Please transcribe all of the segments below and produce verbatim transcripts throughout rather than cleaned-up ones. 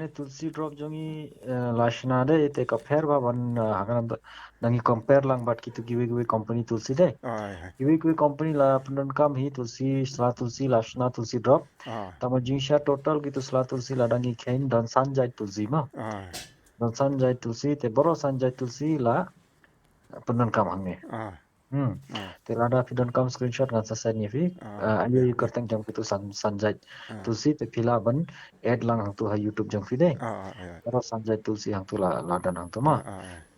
tulsi drop jong i, eh, la shna de, te ka pher ba ban, eh, ha ka nam da ngi compare lang bad kitu kiwei kiwei company tulsi de. Kiwei kiwei company la pyndonkam hi tulsi, sla tulsi, la shna tulsi drop. Tangba jingshisha total kitu sla tulsi la dang i khein don san jait tulsi mo. Don san jait tulsi, te baroh san jait tulsi la pyndonkam hangne. Hmm. Te lada phi donkam screenshot ngan sa send ïa phi. Ah, aïu aïu kyrteng jong kitu san, san jait tulsi, te phi lah ban add lang hangtu ha YouTube jong phi de. Baroh san jait tulsi hangtu la, la don hangtu mo.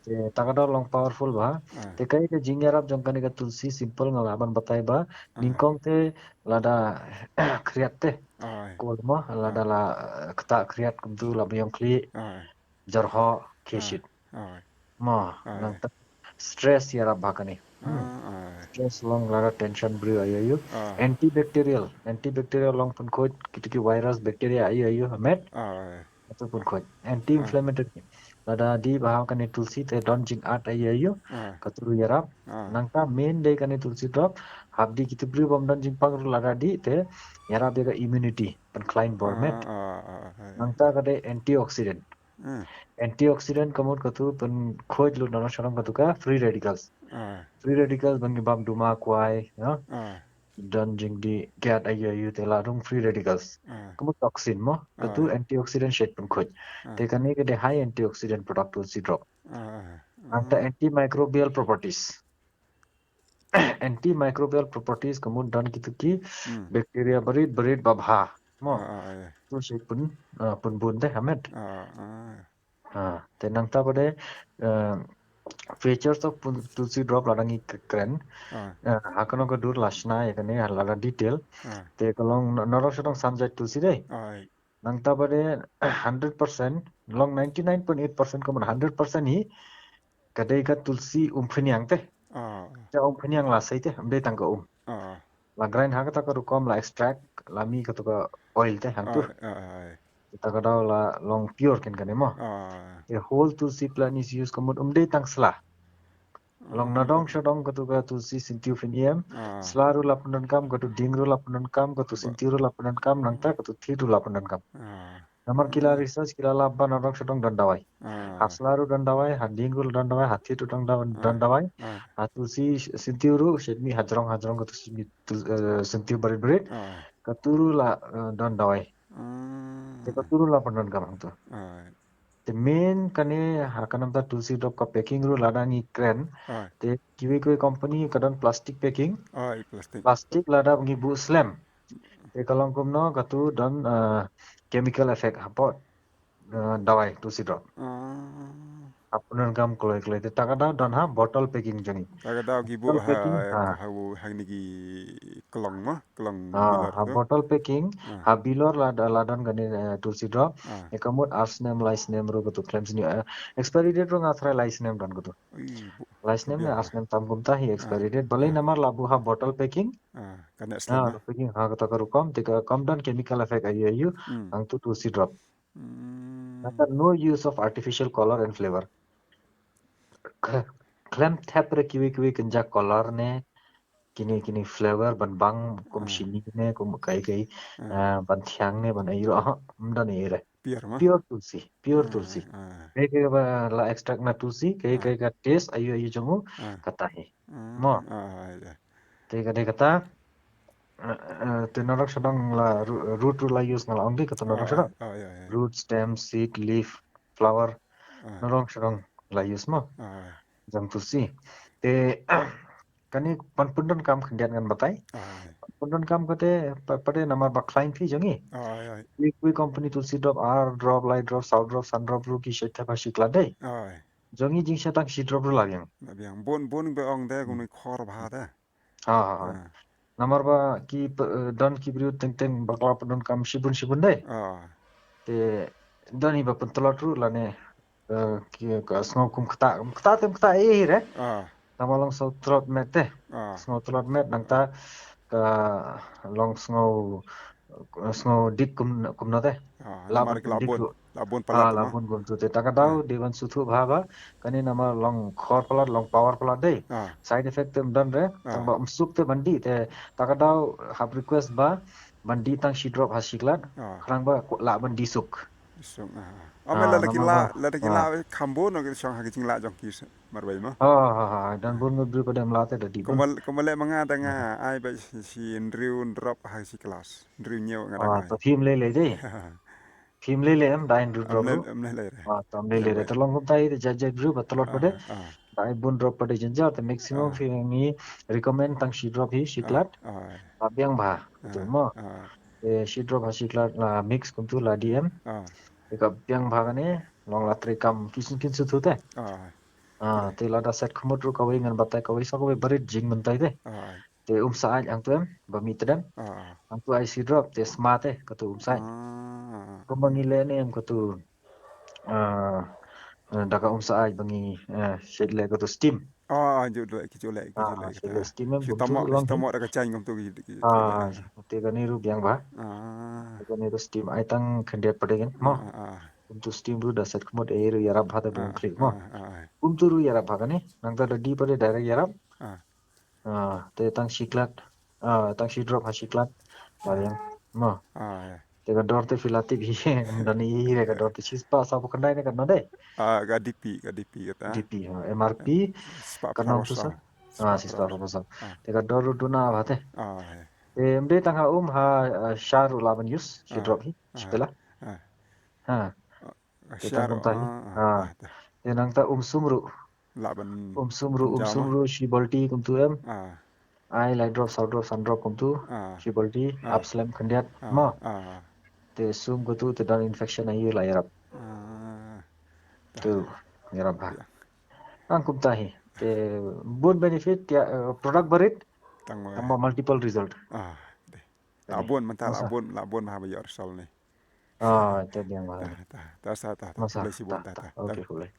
Te ta ka dor long powerful ba. Te kaei ka jingïarap jong kane ka tulsi, simple nga lah ban batai ba. Nyngkong te lada khriat te. Kol mo, lada la, eh, kata khriat kumtu la biang khlieh. Jarho, khie shit. Mo, nangta stress ïarap ba kane. Stress long lada tension briew aïu aïu. Antibacterial, antibacterial long pynkhuid kitu ki virus bacteria aïu aïu ha met. Katu pynkhuid. Anti-inflammatory. Lada dih ba ha kane tulsi te don jingat aïu aïu. Katu ruh ïarap. Nangta main dei kane tulsi drop. Hap dih kitu briew bym don jingpang ruh lada dih te ïarap ïa ka immunity. Pynkhlaiñ bor met. Nangta ka dei antioxidant. Antioxidant ka mut katu pynkhuid lut na nong sha nong katu ka free radicals. Free radicals ba ngi bam duma kwai, don jingdih kiad aïu aïu te la rung free radicals. Ka mut toxin mo, katu antioxidant shait pynkhuid. Te kane ka dei high antioxidant product tulsi drop. Nangta antimicrobial properties. Antimicrobial properties ka mut don kitu ki bacteria barit barit babha. Mo. Tu shait pyn, ah, pynbun te ha met. Te nangta pat de, eh, features of tulsi drop lada ngi kren. Eh, ha kano ka dur la shna ïa kane ha lada detail. Te ka long na, na rok sha dong san jait tulsi de. Nangta pat de hundred percent, long ninety nine point eight percent ka mut hundred percent hi. Ka dei ka tulsi umphniang te. Ka umphniang la sei te, ym dei tang ka um. La grind ha kata ka rukom la extract, la mih kata ka oil te hangtu. Kata ka daw la long pure ken kane mo. Te whole tulsi plant is used ka mut ym dei tang sla. Long na dong sha dong katu ka tulsi syntiew phin ïem. Sla ruh la pyndonkam, katu dieng ruh la pyndonkam, katu syntiew ruh la pyndonkam, nangta katu thied ruh la pyndonkam. Namar ki la research, ki la lap ba na dong sha dong don dawai. Ha sla ruh don dawai, ha dieng ruh don dawai, ha thied ruh don dawai, don dawai. Ha tulsi syntiew ruh, shait mih hajrong hajrong katu syntiew barit barit. Katu ruh la, eh, don dawai. Te katu ruh la pyndonkam hangtu. Te main kane ha ka namta tulsi drop ka packing ruh lada ngi kren. Te kiwei kiwei company ka don plastic packing. Plastic lada ngi buh slem. Te ka long kumno katu don, eh, chemical effect hapoh, eh, dawai tulsi drop. Hap pyndonkam kloi kloi te ta ka daw don ha bottle packing jong ngi. Ta ka daw ki buh ha, ha u, ha kine ki klong mo, klong bilor ha bottle packing, ha bilor la don kane, eh, tulsi drop. Ïa ka mut ar snem lai snem ruh katu khlem sniew, eh, expiry date ruh nga tharai lai snem don katu. Lai snem ne ar snem tam kumta hi expiry date. Balei namar la buh ha bottle packing. Packing ha kata ka rukom te ka kam don chemical effect aïu aïu. Hangtu tulsi drop. Nangta no use of artificial color and flavor. Khlem thep re kiwei kiwei kynja color ne kine kine flavor ban bang kum shini ne kum kai kai, ah, ban thiang ne ban aïu, ah, ym don ei re. Pure tulsi, pure tulsi. Kai kai ba la extract na tulsi, kai kai ka taste aïu aïu jong u kata hi. Mo. Te ka dei kata, eh, eh, te na rok sha dong la root ruh la use nga la ong dei kata na rok sha dong. Root, stem, seed, leaf, flower. Na rok sha dong la use mo. Jong tulsi. Te kane ban pyndonkam khyndiat ngan batai. Ban pyndonkam kate pat de namar ba khlaiñ phi jong i. Kiwei kiwei company tulsi drop, ar drop, lai drop, saw drop, san drop ruh ki shait thep ha shi klat dei. Jong i jingshai tang shi drop ruh la biang. La biang. Bun bun ba ong de kumne khor bha de. Ha ha ha. Namar ba ki, eh, don ki briew teng teng bakla pyndonkam shibun shibun dei. Te don hi ba pyntlot ruh lane, eh, ki ka sngew kum kata, kum kata te kum kata ei re. Tang ba long sngew tlot met te. Sngew tlot met nangta ka long sngew, sngew dik kum, kumno te. La bun dik ruh. La bun palat. La bun kumtu te ta ka daw dei ban sngewthuh bha ba kane namar long khor palat, long power palat dei. Side effect te ym don re, tang ba ym suk te ban dih te ta ka daw hap request ba ban dih tang shi drop ha shi klat. Khnang ba lah ban dih suk. Song, ah. Ame la da ki la, la da ki la kham bun ki shong ha ki jinglah jong ki marwei mo. Ah, ah, ah, don bun ngut briew pat em la te da dih bun. Kumba leh ma nga da nga ai ba shi hynriew drop ha shi class. Hynriew hynñiew nga da ngai. To phim lei lei de. Phim lei lei em da hynriew drop. Phim lei lei. Ah, to phim lei lei de. Te long kumta hi de jait jait briew ba tlot pat de. Da ai bun drop pat de jynjar te maximum phi ngi recommend tang shi drop hi shi klat. Ba biang bha. Te mo. Te shi drop ha shi klat la mix kumtu la D M. Te ka biang bha kane long la trei kam ki sngewthuh te. Te lada set khmut ruh kawei ngan batai kawei sa kawei barit jingmynta te. Te um sa aid hangtu em ba mih tdem. Hangtu ai shi drop te sma te katu um sa aid. Kumba ngi leh ne em katu da ka um sa aid ba ngi shet leh katu steam. Ah, ju leh ki ju leh ki ju leh ki. Steam em kumtu long. Steam da ka chain kumtu ki. Ah, te kane ruh biang bha. Te kane ruh steam ai tang khyndiat pat de mo. Kumtu steam ruh da set khmut ei ruh ïarap bha te bun khlieh mo. Kumtu ruh ïarap bha kane. Nangta da dih pat de direct ïarap. Ah, te tang shi klat. Ah, tang shi drop ha shi klat. Ba biang mo. Te ka dor te phi la tip hi. Ym don hi re ka dor te shispah sawphew khyndai ne ka dor de. Ah, ka D P, ka D P kata. D P, ha, M R P. Ka nong tu sa. Ah, shispah arphew saw. Te ka dor ruh duna bha te. Te ym dei tang ha um ha, ah, sha ruh lah ban use shi drop hi. Shi pela. Ha. Te tang kumta hi. Ha. Te nangta um sum ruh. Lah ban um sum ruh, um sum ruh shi balti kumtu em. Ai lai drop, saw drop, san drop kumtu. Shi balti ap slem khyndiat mo. Te sum kumtu te don infection aïu la ïarap. Tu ïarap bha. Tang kumta hi. Te bun benefit ïa, eh, product barit. Tang ba multiple result. Ah, bun mynta la bun, la bun bha ba ïoh result ne. Ah, te biang bha. Ta ta ta ta. Khublei shibun ta ta. Okay, khublei.